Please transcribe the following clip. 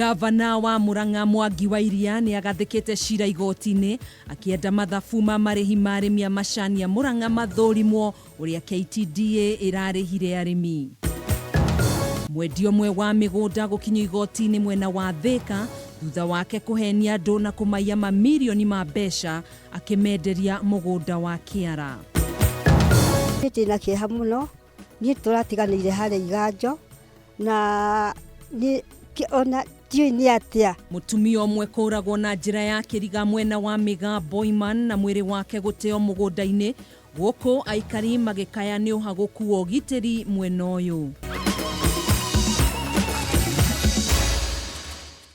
Ngavana wa Murang'a Mwangi wa Iria nĩ agathĩkĩte cira igoti-inĩ akĩenda mathabu ma marĩhi ma arĩmi a macani a Murang'a mathũrimwo ũrĩa KTDA ĩrarĩhire arĩmi. Mwendia ũmwe wa mĩgũnda gũkinyio igoti-inĩ mwena wa Thĩka thutha wake kũhenia andũ na kũmaiya mamirioni ma mbeca akĩmenderia mũgũnda wa kĩara. Niĩ ndĩna kĩeha mũno, niĩ tũratiganĩire harĩa Iganjo na niĩ ona ndiũĩ nĩ atĩa. Mũtumia ũmwe kũragwo na njĩra ya kĩriga mwena wa Mĩgaa Boiman na mwĩrĩ wake gũteo mũgũnda-inĩ gũkũ aikari magĩkaya nĩ ũhagũku wa ũgitĩri mwena ũyũ.